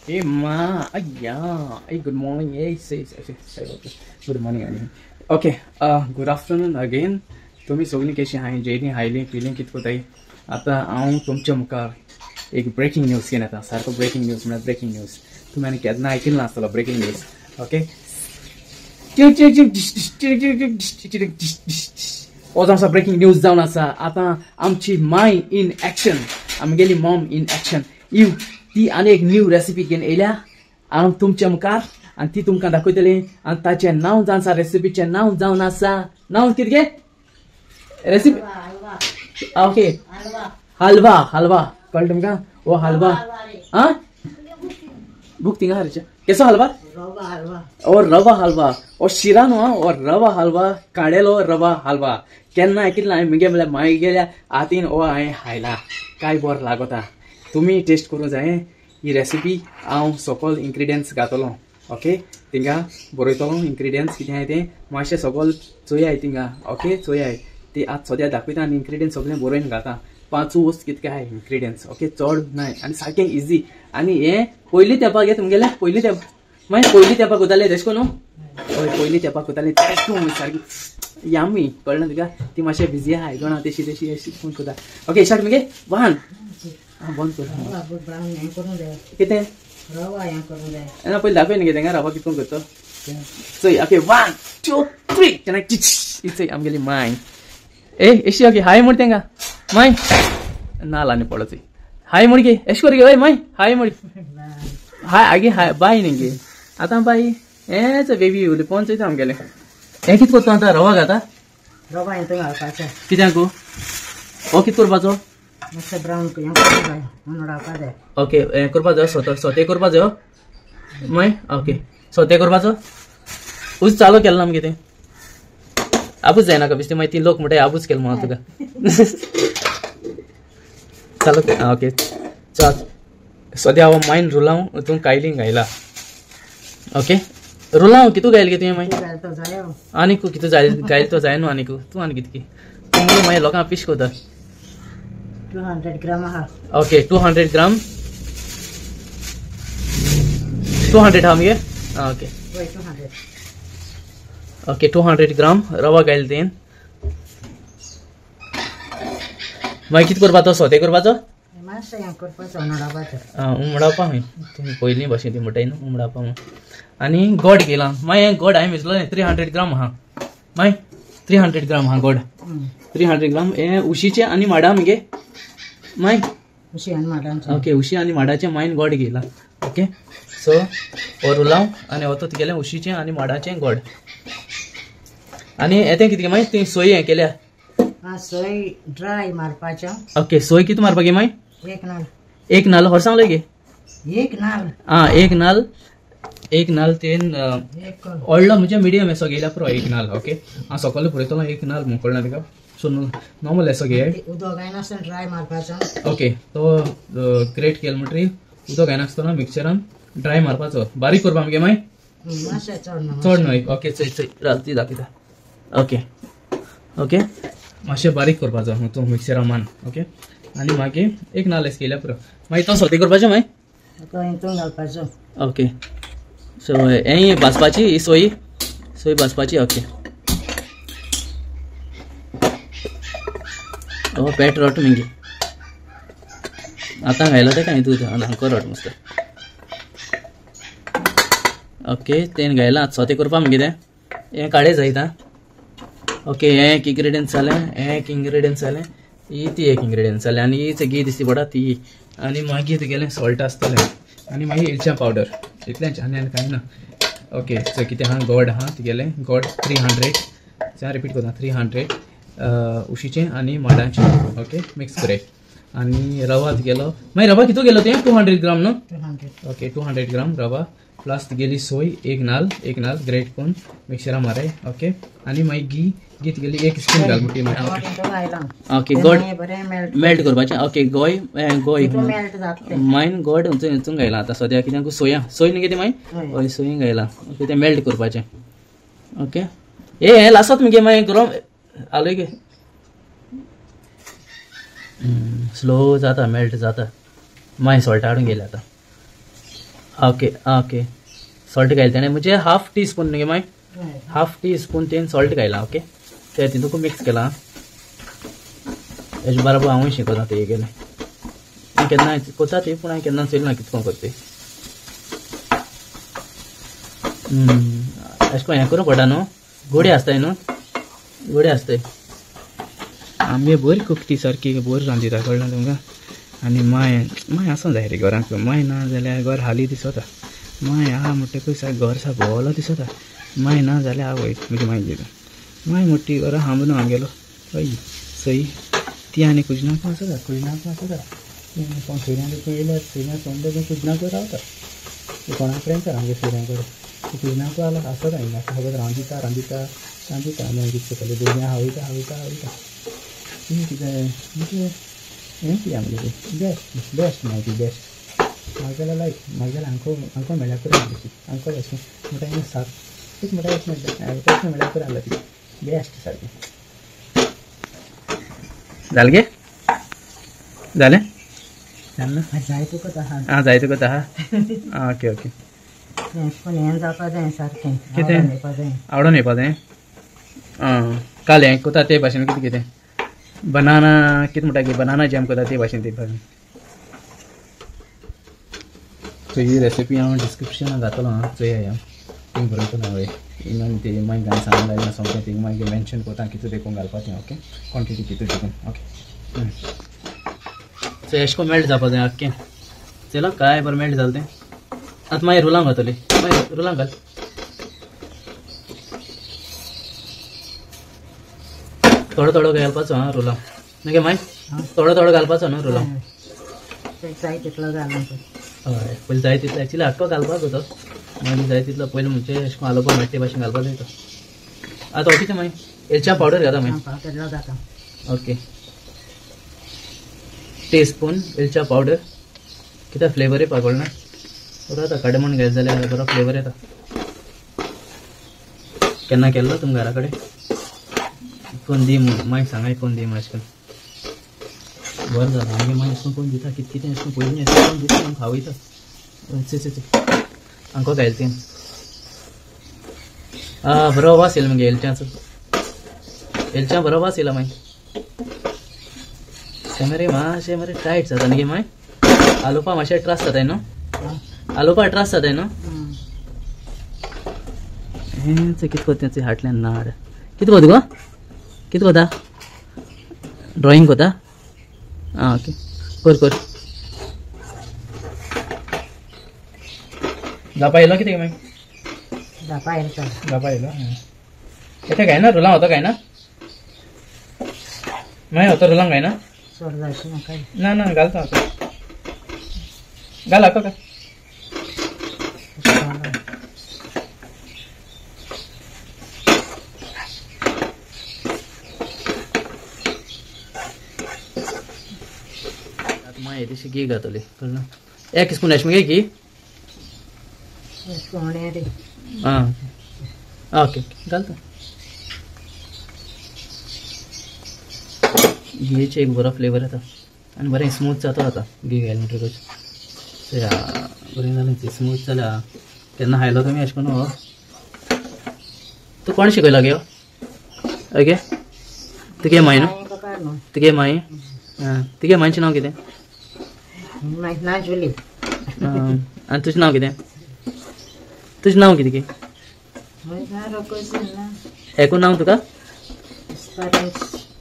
Hey ma, yeah. Hey, good morning. Hey, say, say, say, okay. Good morning, Annie. Okay, good afternoon again. तुम्ही सगळी कशी हाय jelly highly filling कित कोताय. आतां हांव तुमच्या मुखार एक ब्रेकिंग न्यूज घेवन येता. सारको ब्रेकिंग न्यूज म्हळ्यार ब्रेकिंग न्यूज तुमी आनी केन्ना आयकिल्लो नासतलो ब्रेकिंग न्यूज. ओके, हो जावन आसा ब्रेकिंग न्यूज जावन आसा. आतां आमची my in action, आमगेली मॉम इन एक्शन, इव ती आनी एक न्यू रेसिपी घेवन येयल्या हांव तुमच्या मुखार आनी ती तुमकां दाखयतली. आनी ताचें नांव जावन आसा, रेसिपीचें नांव जावन आसा, नांव कितें गे रेसिपी? ओके, हलवा. हलवा कळ्ळें तुमकां? हो हलवा आं बुक थिंगा हाडचे. केसो हलवा? और रवा हलवा, और शिरा न्हू, और रवा हलवा, काडेलो रवा हलवा. केन्ना आयकिल्लें हांवें मुगे म्हळ्यार मागेल्या हातीन हो हांवें खायला, काय बरो लागता. तुमी टेस्ट करूंक जाय ही रेसिपी. हांव सकल इन्ग्रिडियंट्स घातलो. ओके, थिंगा बरयतलो इन्ग्रिडियंट्स कितें आहाय तें मातशें सकल चोयाय थिंगा. ओके, चोयाय ती आतां सद्या दाखयता आनी इन्ग्रिडियंट्स सगळें बरोवन घाता. पांचू वस्त कितके आहाय इन्ग्रिडियंट्स. ओके, चड नाय आनी सारकें इजी. आनी हें पयलीं तेंपाक हे तुमगेलें पयलीं तेंप मागीर पयलीं तेंपाक कोतालें तेश कोन्न न्हू? हय, पयलीं तेंपाक कोतालें तेश कोन्न सारकी यामी. कळ्ळें तुका? ती मातशें बिजी आहाय कोणा तेशी तेशी अशी कोण कोता. ओके, स्टार्ट मगे. वन बंद कर कितें ना पयलीं दाखय न्ही तेंगा रवा कितकोन करता चोय. ओके, 1 2 3 तेन्ना चोय आमगेली माय. ए एशी. ओके, हाय म्हण तेंगा माय नाल आनी पडो चोय. हाय म्हण गे, एश कर गे. हय माय, हाय म्हण. हाय आगे हाय बाय न्ही गे. आतां बाय हेंच बेबी लिपोवन चोयता आमगेलें. हें कितें करता आतां? रवा घाता. रवा हितून घालपाचें कित्याक? हो कितें करपाचो? मातशें ब्रावन उमडावपा जाय. ओके, हें करपा जाय, सोते करपा जाय माय. ओके, सोते करपाचो उज चालू केलो ना मगे तें आबूज जायना का बेश्टें. मागीर ती लोक म्हणटा आबूज केलो म्हणून तुका. चालू. ओके, चल सद्या हांव मायन रुलांव हितून कायलीन घायला. ओके, रुलांव कितू घायल गे तुवें मागीर? आनीक कितू घायल तो जाय न्हू. आनीक तूं आनी कितकी तूं मागीर लोकांक पीश कोता. 200 ग्राम आहा. ओके, 200 ग्राम. 200 आहा मगे. ओके ओके, 200 ग्राम रवा घायल तेन. मागीर कितें करपाचो? सोते करपाचो उमडावपा. हय, तुमी पयलीं भाशेन ती म्हणटाय न्हू उमडावपा म्हूण. आनी गोड घेयला मागीर. गोड हांवें मेजलो 300 ग्राम आहा. मागीर 300 ग्राम आहा गोड. 300 ग्राम हें उशीचें आनी माडा मगे माय. उशी आनी माडांचें. ओके, उशी आनी माडाचें मायन गोड घेयला. ओके, सो हो रुलांव आनी हो तो तुगेलें उशीचें आनी माडाचें गोड. आनी हें कितें मागीर ती सोय हें केल्या? सोय ड्राय मारपाचें. ओके, सोय कितें मारपाक गे मागीर? एक नाल. एक नाल हर सांगलें गे? एक नाल. आं, एक नाल. एक नाल तेन व्हडलो म्हणजे मिडियम असो घेयल्या पुरो एक नाल. ओके, हांव सकयल पुरयतलो एक नाल म्हूण कळना तुका. सो नॉर्मल असो घेय. उदक घायनासतना ड्राय मारपाचो. ओके, तो ग्रेट केलो म्हणटरी उदक घायनासतना मिक्सरान ड्राय मारपाचो. बारीक करपा मगे मागीर? चड न्हय. ओके, चोय चोय राती दाखयता. ओके ओके, मातशें बारीक करपाचो तूं मिक्सरा मान. ओके, आनी मागीर एक नाल एस केल्या पुरो. मागीर तो सोते करपाचें मागीर घालपाचो. ओके, सो हें भाजपाची ही सोय, सोय भाजपाची. ओके, हो पेट रोट मगे आतां घायलो तें कांय तूं हांको रोट मस्त. ओके, तें घायलां आतां सोते करपा मगे तें हें काडे जायता. ओके, हें एक इन्ग्रिडियंट्स जालें, हें एक इन्ग्रिडियंट्स जालें, ही ती एक इन्ग्रिडियंट्स जालें. आनी ही घी दिसती पडटा ती. आनी मागीर तुगेलें सॉल्ट आसतलें आनी मागीर इल्च्या पावडर. इतलेंच आनी आनी कांय ना. ओके, सो कितें आहा? गोड आहा तुगेलें. गोड 300. हांव रिपीट करता, 300 उशीचें आनी माडांचें. ओके, मिक्स करय. आनी रवा तुगेलो मागीर रवा कितू गेलो तें? 200 ग्राम न्हू? ओके, 200 ग्राम रवा प्लस तुगेली सोय एक नाल, एक नाल ग्रेट करून मिक्सरा मारय. ओके, आनी मागीर घी, घी तुगेली एक स्पून घाल मुठी. ओके, गोड मेल्ट करपाचें. ओके, गोय गोय मायन गोड हितून घायला आतां सद्या कित्याक सोया सोय न्ही कितें मागीर? हय, सोय घायला. ओके, तें मेल्ट करपाचें. ओके, ए हें लासत मगे मागीर गरम आलोय गे. स्लो जाता, मेल्ट जाता. मागीर सॉल्ट हाडून गेले आतां. ओके ओके सॉल्ट घायला तेणें म्हणजे हाफ टी स्पून न्ही माय, हाफ टी स्पून तेणें सॉल्ट घायला. ओके ते तितूंक मिक्स केला. हेजे बरोबर हांवूय शिकता ते गेलें केन्ना कोता ती, पूण हांवें केन्ना चोयलें ना कितको करता. अशें करून हें करूंक पडटा न्हू, गोडे आसताय न्हू, गोडे आसताय. आमी बरी कुक ती सारकी बरी रांदिता, कळ्ळें तुमकां. आनी माय माय आसूं जाय रे घरांत, माय ना जाल्यार घर हाली दिसता. माय आहा म्हणटकूच सारकें घर सारकें भोवलो दिसता. माय ना जाल्यार आवय म्हजी माय दिता. माय मोटी घरा हांब न्हू आमगेलो हय सई ती. आनी कुजनाकू आसता, कुजनाकू आसता कोण सोयऱ्यां येयल्यार सोयऱ्यां कोण कुजनाकू रावता, कोणा कडेन तर आमगे सोयऱ्यां कडेन कुजनाकू आसता हिंगा सगळें रांदिता रांदिता रांदिता. आनी कितें करतलें भुरग्यांक हावयता हावयता हावयता. ती कितें म्हणजे हें ती आमगेली बेस्ट बेस्ट मागीर ती बेस्ट. म्हाका लायक म्हाका जाल्यार आंको मेळ्ळ्यार पुरो आसली ती. आंको अशें म्हणटा हिंगा सात एक म्हणटा अशें मेळटा अशें मेळ्ळ्यार पुरो आसली ती बेस्ट सारकी. जालें गे? जालें? जालें ना? जाय तुका आहा. आं जाय तुका आहा. Okay okay. हें जावपा जाय सारकें. कितें आवडोन येवपा जाय. आं काल हें कोता ते भाशेन कितें कितें बनाना कितें म्हणटा की बनाना जॅम कोता ते भाशेन ते भाशेन. सो ही रेसिपी हांव डिस्क्रिप्शनाक घातलो आं, चोया थिंग बरयतलो हांव इवन ते मागीर घालून सांगूं लायना सोमतें थिंग मागीर मेन्शन कोता कितें देखून घालपा तें. ओके क्वॉन्टिटी कितें देखून. ओके सो एशें कोन्न मेल्ट जावपा जाय आख्खें. चलो काय बरें मेल्ट जालें तें. आतां मागीर रुलां घातली, मागीर रुलां घाल. थोडो थोडो घालपाचो आं रुलां न्हू मागीर, थोडो थोडो घालपाचो न्हू रुलां. जाय तितलो घालूं. हय पयलीं जाय तितलो एक्चुली आख्खो घालपाचो तो, मागीर जाय तितलो पयलीं म्हणजे अशें करून आलोवपा मेळटा ते भाशेन घालपाक जाय तो. आतां कितें मागीर एलच्या पावडर घाता मागीर. ओके टी स्पून एलच्या पावडर. कितें फ्लेवर येवपा कळना बरो आतां काडमून घायत जाल्यार बरो फ्लेवर येता. केन्ना केल्लो तुमकां घरा कडेन कोण दी म्हूण मागीर सांगाय कोण दी म्हूण अशें करून बरें जालां. आमगे मागीर अशें कोण दिता कितें कितें अशें पयलीं अशें कोण दिता आमकां खावयता. चे चे आमकां घायलें तें. आं बरो वास येयलो मगे एलच्याचो, एलच्या बरो वास येयला मागीर. तें मरे मातशें मरे टायट जाता न्ही मागीर आलोवपा मातशें त्रास जाताय न्हू, आलोवपा त्रास जाताय न्हू. हें कितें कोता तें हाटल्यान नाड कितें कोता गो, कितें कोता ड्रॉइंग कोता. आं ओके कर कर. जापा येयलो कितें मागीर? जापा येयलो. जापा येयलो. येता काय ना रुलां वता काय ना मागीर वता रुलां काय ना ना ना घालता आतां घाल आतां काय. आतां मागीर तशी घी घातली कळ्ळें. एक स्पून अशें मगे घी. आं ओके घालता. घियेचे एक बरो फ्लेवर येता आनी बरें स्मूथ जाता आतां घी घायलें म्हणटकूच. बरें जालें तें स्मूथ जालें. केन्ना खायलो तुमी अशें करून हो? तूं कोण शिकयलो गे? ओके तुगे माय न्हू, तुगे माय. आं तुगे मांयचें नांव कितें? आनी तुजें नांव कितें? तुजें नांव कितें गे? एकूण नांव तुका?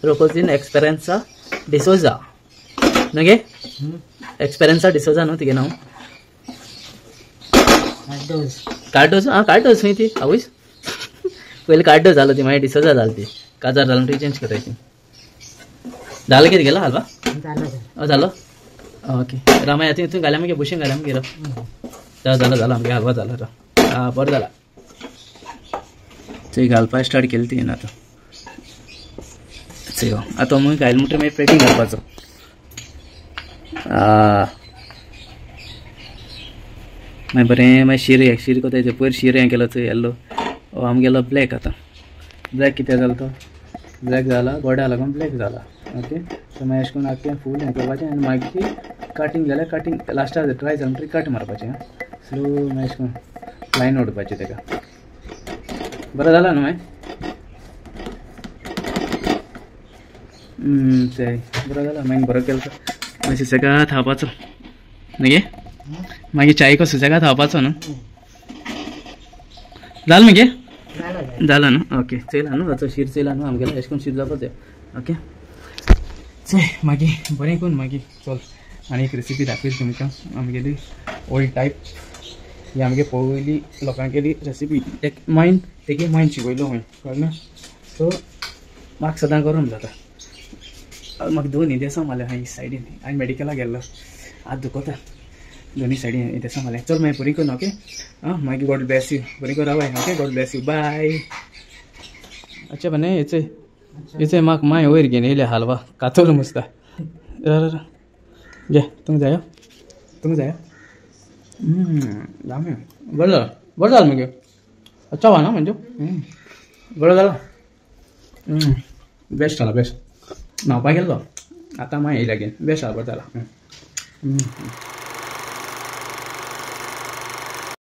रोकोजीन एक्सपेरेन्सा डिसोजा न्हू गे? एक्सपेरेन्सा डिसोजा न्हू तुगे नांव? कार्डोज. आं कार्डोज खंय ती आवयस पयलीं कार्डोज जालो ती, मागीर डिसोजा जाली ती. काजार जालो म्हणटकीर चेंज करताय ती. जालो कितें गेलो हालवा? जालो. ओके रामाय आतां हितून घाल्या मागीर बुशेन घाल्या मागीर. जालो जालो आमगे हालवा जालो. आं बरें जाला. थंय घालपा स्टार्ट केली ती आतां. चोय आतां मागीर घायलें म्हणटकीर मागीर प्लेटीन घालपाचो. मागीर बरें मागीर शिरे शिरे कोताय ते पयर शिरे हें केलो चोय येल्लो आमगेलो ब्लॅक. आतां ब्लॅक कित्याक जालो तो? ब्लॅक जाला गोड्या लागून ब्लॅक जाला. ओके सो मागीर अशें करून आख्खें फूल हें करपाचें आनी मागीर कटिंग जाल्यार कटिंग लास्टाक ड्राय जालें म्हणटकीर कट मारपाचें. स्लो मागीर अशें करून लायन ओडपाची तेका. बरें जालां न्हू मागीर? चल बरो जाला मागीर बरो केलो तो. मागीर सुसेगाद खावपाचो न्ही गे? मागीर चायको सुसेगाद खावपाचो न्हू? जालें मगे? जालां न्हू? ओके चोयला न्हू ताचो शीर चोयला न्हू आमगेलो अशें करून शीर जावपाचें. ओके चल मागीर बरें करून मागीर चल आनी एक रेसिपी दाखयता तुमकां आमगेली ओल्ड टायप. ही आमगे पयलीं लोकांगेली रेसिपी एक मायन तेगे मायन शिकयलो हांवें कळ्ळें ना. सो म्हाका सदां गरम जाता. म्हाका दोन हिदेसां मारल्या हांवें सायडीन. हांवें मेडिकलाक गेल्लो हात दुखता दोनी सायडीन हिदेसां मारल्या. चल मागीर बरी करून. ओके आं मागीर गॉड ब्लेस you. बरी करून रावाय. Okay God bless you bye. अच्छा बने हेचे हेचे म्हाका माय वयर घेवन येयल्या हालवा कातोल मुसता. घे तुमकां जायो तुमकां जायो. बरें जालां बरें जालें मगे. अच्छा वा ना म्हणजे बरें जालां. बेस्ट जाला बेस्ट. न्हांवपाक गेल्लो आतां मागीर येयल्या घेवन. बेस्ट जाला बरें जालां.